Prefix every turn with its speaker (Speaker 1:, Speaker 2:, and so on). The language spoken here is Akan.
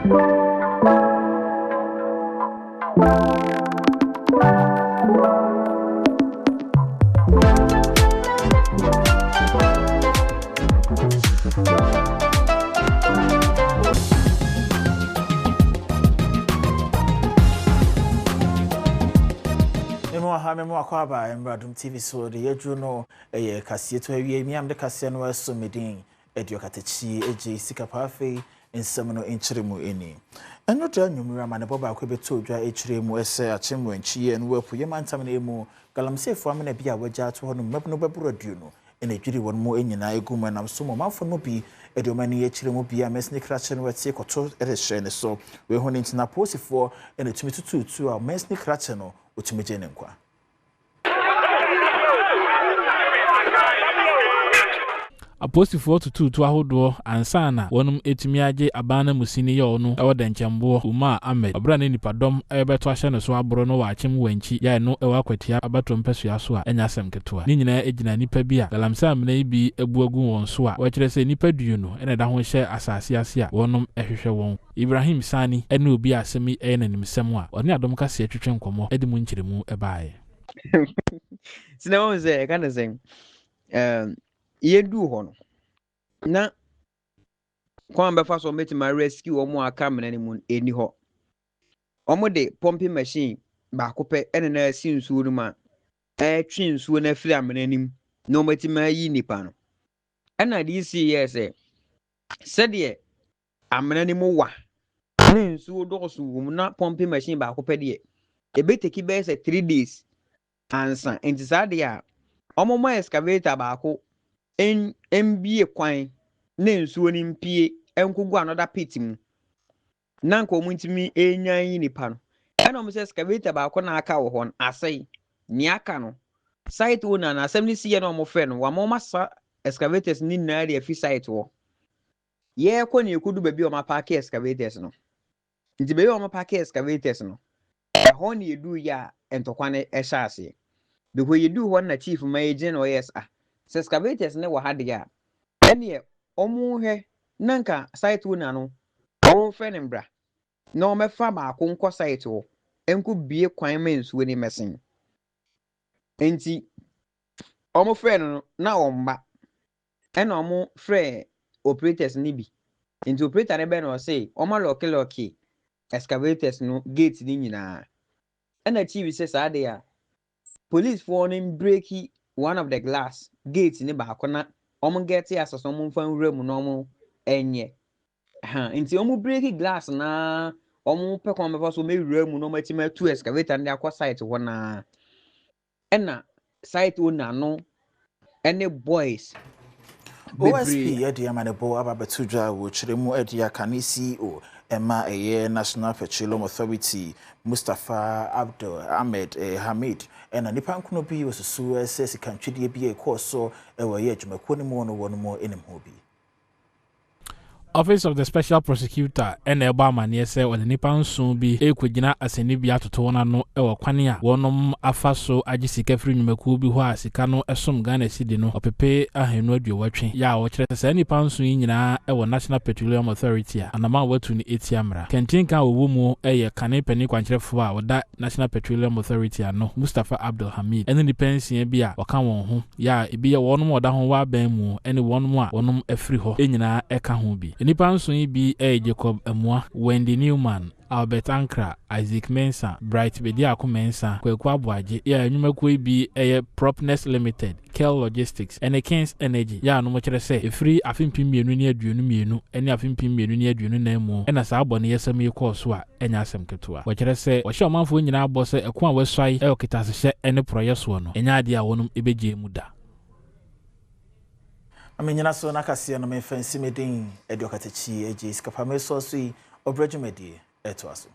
Speaker 1: Memo aha memo akɔ aba mmra Dom TV so de yɛduru no ɛyɛ kaseɛ to awie miam de kaseɛ no ɛso medin ɛde ɔkatakyi agye sika paa afei nsɛm no nkyerɛ mu ɛni. Ɛno da anwummere amanebɔ baako bɛtɔ dwa akyire mu ɛsɛ akyem wɛnkyi ɛno wɔ apueɛ mantam no emu galamseyfoɔ amena bi a wɔagya ato hɔ no mmabunu bɛboro 20 ɛna adwiri wɔn mu nyinaa egu mu ɛnam so mu ɔmanfoɔ no mu bi ɛde wɔn ani akyerɛ mu bi a mɛsini krakye no ɛte kɔto ɛde hyɛ ne so. Wei ho ne ntina polisifoɔ ɛna tumi tututu a mɛsini krakye no otumi gye ne nkwa.
Speaker 2: Apolisifoɔ tutuutu ahodoɔ ansa na wɔnom etumi agye aban no musini yɛ ɔno ɛwɔ Dɛnkyɛmboɔ Umar Ahmed ɔbɛrɛ ne nipadɔm ɛbɛto ahyɛ ne so aboro no wɔ Akyem Wankyi yɛ no ɛwɔ Akwatia abatoɔ mpɛsua so a ɛnyɛ asɛm ketewa. Ne nyinaa gyina nipa bi a galamsey amena yi bi abu agu wɔn so a wɔkyerɛ sɛ nipa 20 ɛna ɛda ho hyɛ asase ase a wɔnom ɛhwehwɛ wɔn. Ibrahim Sani ɛne obi a asɛm yi ɛyɛ n'animsɛm a ɔne Adom Kaseɛ twetwe nkɔmmɔ ɛde mu nkyerɛmu ɛbaeɛ.
Speaker 3: Sina wɔn sɛ ɛka ne sɛn yɛduu hɔ no na kwan bɛfa so wɔbɛtumi rescue wɔn a aka amena no mu ɛni hɔ. Wɔn de pumping machine baako pɛ ɛna na asi nsuo no mu a ɛretwe nsuo no afiri amena no mu na wɔatumi ayi nipa no. Ɛna deɛ si yɛ sɛ sɛdeɛ amena no mu wa ne nsuo dɔɔso wɔ mu na pumping machine baako pɛ deɛ, ɛbɛtake bɛyɛ sɛ 3 days ansa. Nti saa deɛ a wɔn ma excavator baako mbie kwan na nsuo no mpie nkogu another pit mu na nka wɔn ntumi enyan yi nipa no. Ɛna wɔn sɛ excavator baako na aka wɔ hɔ no asɛe. Nea aka no, site owner na asɛm no si yɛ na wɔn frɛ no wɔn wɔn asa excavators ne nyinaa de afi site hɔ. Yɛrekɔ na yɛkɔdu baabi a wɔn apark excavators no. Nti baabi a wɔn apark excavators no, ɛhɔ na yɛduu yɛ a ntɔkwa no ɛhyɛ aseɛ, because yɛduu hɔ na chief ma yɛgyina na ɔyɛ ah, sɛ excavators ne wɔ ha deɛ a, ɛneɛ wɔn hwɛ na nka site owner no wɔn frɛ no mbra na wɔmɛfa baako nkɔ site hɔ nkɔ bie kwan ma nsuo ne mmɛsen. Nti wɔn frɛ no na wɔn mba, ɛna wɔn frɛ operators no bi. Nti operator no bɛ na ɔse wɔn alock lock excavators no gate ne nyinaa. Ɛna chief sɛ saa deɛ a, policefoɔ no break one of the glass gate ne baako na wɔn get access, wɔn mfa nwura mu na wɔn nyɛ ha. Nti wɔn break glass naa, wɔn pɛ kwan bɛfa so wɔn awura mu na wɔn atumi atu excavator no de akɔ site hɔ naa, ɛna site owner no ɛne boys.
Speaker 1: OSP yɛde amanebɔ aba bɛto dwa wɔ kyerɛ mu ɛde aka ne CEO ɛma ɛyɛ National Petroleum Authority, Mustapha Abdul Ahmed Hamid, ɛna nipa nkono bi wɔsusu sɛ sikantwedeɛ bi a ɛkɔɔ so ɛwɔ ɛyɛ adwumakuo no mu no wɔ no mu anim hɔ bi.
Speaker 2: Office of the Special Prosecutor ɛna ɛbɔ amanneɛ sɛ wɔde nnipa 7 bi ɛrekɔgyina asɛnnibea atoto wɔn ano ɛwɔ kwan a wɔnom afa so agye sika firi nnwumakuo bi hɔ a sika no ɛsom Ghana cedi no 280 280, yɛ a wɔkyerɛ sɛ saa nnipa 7 yi nyinaa ɛwɔ National Petroleum Authority a anama a wɔatu no ɛtia mmara. Kɛntinka a wɔwɔ mu ɛyɛ kane panin kwankyerɛfoɔ a wɔda National Petroleum Authority ano, Mustapha Abdul Hamid, ɛne nnipa 6 bi a wɔka wɔn ho, yɛ a ebi yɛ wɔnom a wɔda ho wɔ aban mu ɛne wɔnom a wɔnom afiri hɔ nyinaa ɛka ho bi. Nnipa 7 yi bi yɛ Jacob Amua, Wendy Newman, Albert Ankra, Isaac Mensah, Bright Bediako Mensah, Kwaku Aboagye, yɛ a nnwumakuo yi bi yɛ Propnex Limited, Kel Logistics ɛne Kings Energy, yɛ a nom kyerɛ sɛ ɛfiri afe 2022 ne afe 2024 mu ɛna saa bɔneyɛsɛm yi kɔɔ so a ɛnyɛ asɛm ketewa. Wɔkyerɛ sɛ wɔhyɛ ɔmanfoɔ nyinaa bɔ sɛ ɛko a wɔasuae ɛwɔ ketasehyɛ ne porɔyɛ soɔ no ɛnyɛ adeɛ a wɔnom ɛbɛgye mu da.
Speaker 1: Amenyina so na kaseɛ no memfa nsi me din ɛde ɔkatakyi agye sikapa mesɔɔ so yi ɔbrɛ dwumadie ɛtoa so.